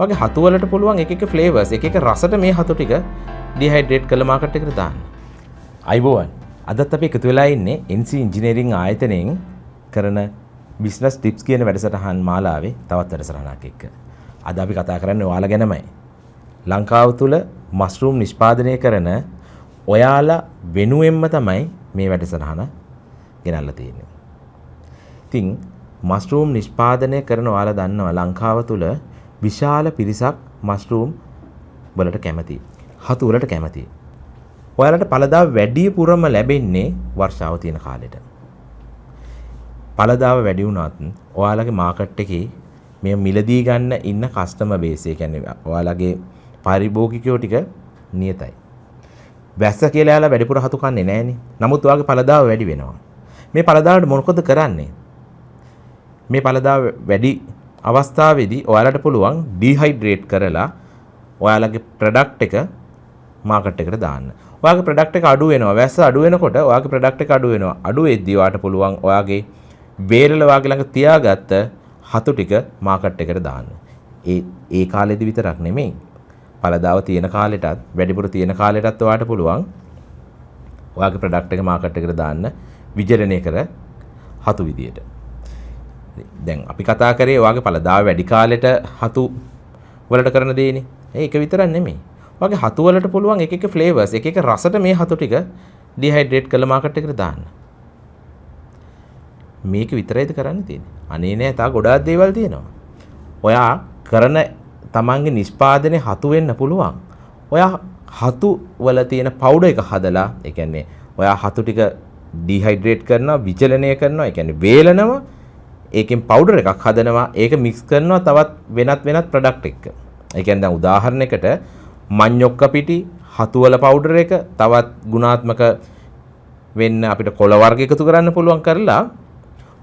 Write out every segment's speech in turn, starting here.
වගේ හතු වලට පුළුවන් එක එක ෆ්ලේවර්ස්, එක එක රසට මේ හතු ටික ඩිහයිඩ්‍රේට් කරලා මාකට් එකට දාන්න. ආයුබෝවන්. අදත් අපි එකතු වෙලා ඉන්නේ NC engineering ආයතනයෙන් කරන බිස්නස් ටිප්ස් කියන වැඩසටහන් මාලාවේ තවත් වැඩසටහනක් එක්ක. අද අපි කතා කරන්නේ ඔයාලා ගැනමයි. ලංකාව තුල මස්රූම් නිෂ්පාදනය කරන ඔයාලා වෙනුවෙන්ම තමයි මේ වැඩසටහන ගෙනල්ලා තියෙන්නේ. ඉතින් මස්රූම් නිෂ්පාදනය කරන ඔයාලා දන්නවා, ලංකාව තුල විශාල පිරිසක් මස්රූම් වලට කැමතියි. හතු වලට කැමතියි. ඔයාලට පළදාව වැඩිපුරම ලැබෙන්නේ වර්ෂාව තියෙන කාලෙට. පළදාව වැඩි වුණත් ඔයාලගේ මාකට් එකේ මේ මිලදී ගන්න ඉන්න කස්ටමර් බේස්, ඒ කියන්නේ ඔයාලගේ පරිභෝගිකයෝ ටික නියතයි. වැස්ස කියලා එයාලා වැඩිපුර හතු කන්නේ නෑනේ. නමුත් ඔයාගේ පළදාව වැඩි වෙනවා. මේ පළදාවට මොකද කරන්නේ? මේ පළදාව වැඩි අවස්ථාවේදී ඔයාලට පුළුවන් ඩීහයිඩ්‍රේට් කරලා ඔයාලගේ ප්‍රොඩක්ට් එක මාකට් එකට දාන්න. ඔයාගේ ප්‍රොඩක්ට් එක අඩු වෙනවා. වැස්ස අඩු වෙනකොට ඔයාගේ ප්‍රොඩක්ට් එක අඩු වෙනවා. අඩු වෙද්දී ඔයාට පුළුවන් ඔයාගේ වේලල ඔයාගේ ළඟ තියාගත්ත හතු ටික මාකට් එකට දාන්න. ඒ ඒ කාලෙදි විතරක් නෙමෙයි. පළදාව තියෙන කාලෙටත්, වැඩිපුර තියෙන කාලෙටත් ඔයාට පුළුවන් ඔයාගේ ප්‍රොඩක්ට් එක මාකට් එකට දාන්න විජලනය කර හතු විදියට. දැන් අපි කතා කරේ ඔයාගේ පළදාව වැඩි කාලෙට හතු වලට කරන දේනේ. ඒක විතරක් නෙමෙයි. ඔයාගේ හතු වලට පුළුවන් එක එක ෆ්ලේවර්ස්, එක එක රසට මේ හතු ටික ඩිහයිඩ්‍රේට් කරලා මාකට් එකට දාන්න. මේක විතරයිද කරන්න තියෙන්නේ? අනේ නෑ, තව ගොඩාක් දේවල් තියෙනවා. ඔයා කරන තමන්ගේ නිෂ්පාදනය හතු වෙන්න පුළුවන්. ඔයා හතු වල තියෙන පවුඩර් එක හදලා, ඒ කියන්නේ ඔයා හතු ටික ඩිහයිඩ්‍රේට් කරනවා, විචලනය කරනවා, ඒ කියන්නේ වේලනවා, ඒකෙන් පවුඩර් එකක් හදනවා, ඒක මික්ස් කරනවා තවත් වෙනත් වෙනත් ප්‍රොඩක්ට් එක්ක. ඒ කියන්නේ දැන් උදාහරණයකට මඤ්ඤොක්ක පිටි, හතු වල පවුඩර් එක, තවත් ගුණාත්මක වෙන්න අපිට කොළ වර්ග එකතු කරන්න පුළුවන් කරලා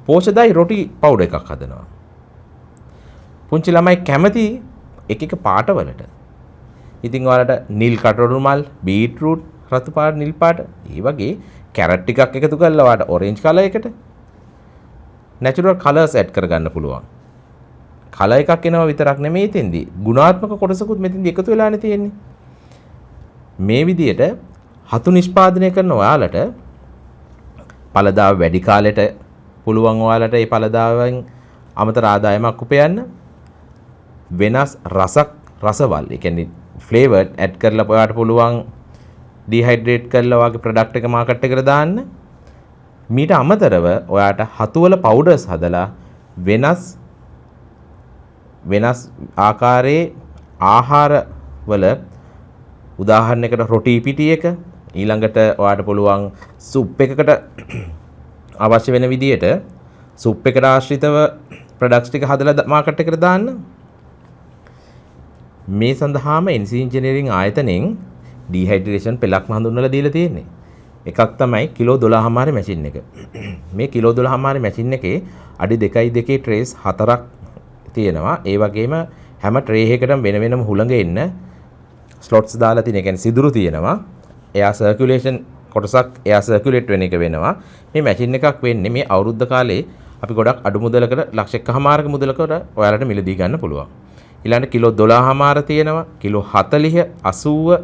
පෝෂදායි රොටි පවුඩර් එකක් හදනවා. පුංචි ළමයි කැමති එක එක පාටවලට. ඉතින් ඔයාලට නිල් කටරොළු මල්, බීට්රූට් රතු පාට, නිල් පාට, ඒ වගේ කැරට් ටිකක් එකතු කරලා ඔයාලට ඔරෙන්ජ් කලර් එකට නැචරල් කලර්ස් ඇඩ් කරගන්න පුළුවන්. කලර් එකක් එනවා විතරක් නෙමෙයි, එතෙන්දී ගුණාත්මක කොටසකුත් මෙතෙන්දී එකතු වෙලානේ තියෙන්නේ. මේ විදියට හතු නිෂ්පාදනය කරන ඔයාලට පළදාව වැඩි කාලෙට පුළුවන් ඔයාලට ඒ පළදාවෙන් අමතර ආදායමක් උපයන්න. වෙනස් රසක්, රසවල්, ඒ කියන්නේ ෆ්ලේවර් ඇඩ් කරලා ඔයාලට පුළුවන් ඩිහයිඩ්‍රේට් කරලා ඔයාගේ ප්‍රොඩක්ට් එක මාකට් එකට දාන්න. මීට අමතරව ඔයාට හතු වල පවුඩර්ස් හදලා වෙනස් වෙනස් ආකාරයේ ආහාර වල, උදාහරණයකට රොටි පිටි එක, ඊළඟට ඔයාට පුළුවන් සුප් එකකට අවශ්‍ය වෙන විදියට සුප් එකට ආශ්‍රිතව ප්‍රොඩක්ට්ස් ටික හදලා මාකට් එකට දාන්න. මේ සඳහාම NC engineering ආයතනයෙන් ඩීහයිඩ්‍රේෂන් පෙළක්ම හඳුන්වලා දීලා තියෙන්නේ. එකක් තමයි කිලෝ 12.5 මැෂින් එක. මේ කිලෝ 12.5 මැෂින් එකේ අඩි 2.2 ට්‍රේස් හතරක් තියෙනවා. ඒ වගේම හැම ට්‍රේ එකකටම වෙන වෙනම හුළඟ එන්න ස්ලොට්ස් දාලා තියෙන. ඒ කියන්නේ සිදුරු තියෙනවා. එයා සර්කියුලේෂන් කොටසක්, එයා සර්කියුලේට් වෙන එක වෙනවා. මේ මැෂින් එකක් වෙන්නේ මේ අවුරුද්ද කාලේ අපි ගොඩක් අඩු මුදලකට, ලක්ෂ එකහමාරක මුදලකට ඔයාලට මිලදී ගන්න පුළුවන්. ඊළඟට කිලෝ 12.5 තියෙනවා. කිලෝ 40, 80,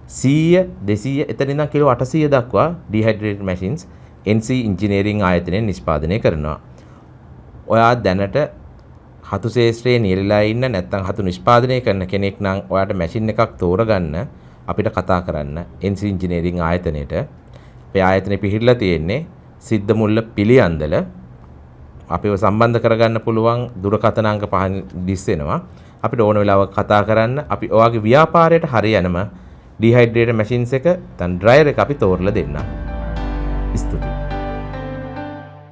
100, 200, එතන ඉඳන් කිලෝ 800 දක්වා ඩිහයිඩ්‍රේට් මැෂින්ස් NC engineering ආයතනයෙන් නිෂ්පාදනය කරනවා. ඔයා දැනට හතු ක්ෂේත්‍රයේ නියැලලා ඉන්න, නැත්නම් හතු නිෂ්පාදනය කරන කෙනෙක් නම් ඔයාට මැෂින් එකක් තෝරගන්න අපිට කතා කරන්න NC engineering ආයතනයට. අපේ ආයතනය පිහිටලා තියෙන්නේ සිද්ධමුල්ල, පිළියන්දල. අපිව සම්බන්ධ කරගන්න පුළුවන් දුරකථන අංක පහන් දිස් වෙනවා. අපිට ඕන වෙලාවක කතා කරන්න. අපි ඔයාගේ ව්‍යාපාරයට හරියනම ඩිහයිඩ්‍රේටර් මැෂින්ස් එක, නැත්නම් ඩ්‍රයර් එක අපි තෝරලා දෙන්නම්. ස්තුතියි.